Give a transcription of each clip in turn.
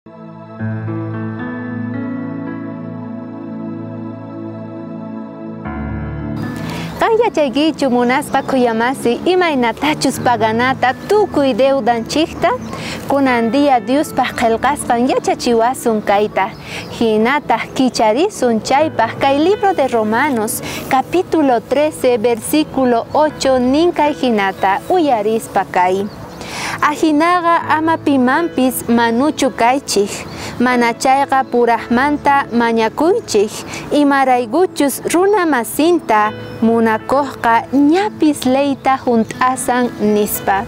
Qan yachaykichu munasqa khuyamasi imaynatachus paganata tukuy deudanchikta? Kunan día Diospaq qillqasqan yachachiwasun kayta. Hinataq kicharisun chaypaq kay libro de Romanos, capítulo 13, versículo 8, nin kay hinata uyarispa kay. Ajinaqa ama pimanpis manuchu kaychik, mana chayqa purajmanta mañakuychik, imaraykuchus runa masinta munakuqqa ñapis leyta junt'asan nispa.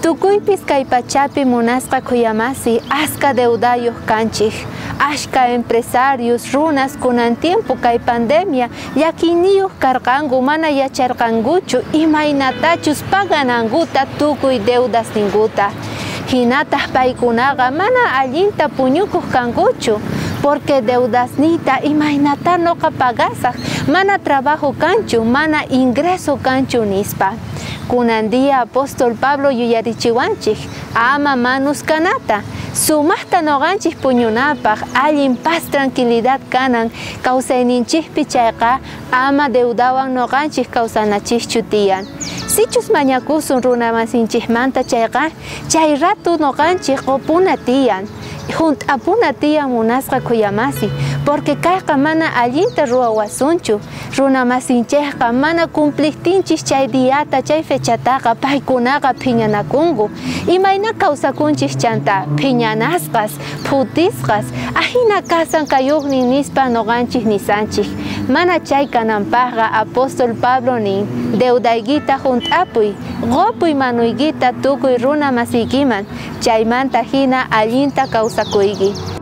Tukuypis kay pachapi munasqa khuyamasi aska deudayuq kanchik, ashka empresarios runas kunan tiempo kay pandemia llakiyniyuq karqanku mana yacharqankuchu imaynatachus paganankuta tukuy deudasninkuta. Hinataq paykunaqa mana allinta puñukuq kankuchu, porque deudasniyta imaynata noqa pagasaq, mana trabajo kanchu, mana ingreso kanchu nispa. Kunan día apóstol Pablo yuyarichiwanchik ama manus kanata, sumaqta noqanchik puñunapaq allin paz tranquilidad kanan kawsayninchikpi chayqa ama deudawan noqanchik kawsanachikchu tiyan. Sichus mañakusun runamasinchikmanta chayqa chay rato noqanchik qupuna tiyan, junt'apuna tiyan munasqa khuyamasi, porque kayqa mana allinta ruwawasunchu, runamasinchikqa mana cumpliptinchik chay diata chay fechataqa paykunaqa phiñanakunku. Imayna kawsakunchik chanta phiñanasqas, phutisqas, ajina kasan kayuqnin nispa noqanchik nisanchik. Mana chay kananpaqqa apóstol Pablo nin deudaykita junt'apuy, qupuy manuykita tukuy runa masiykiman, chaymanta hina allinta kawsakuyki.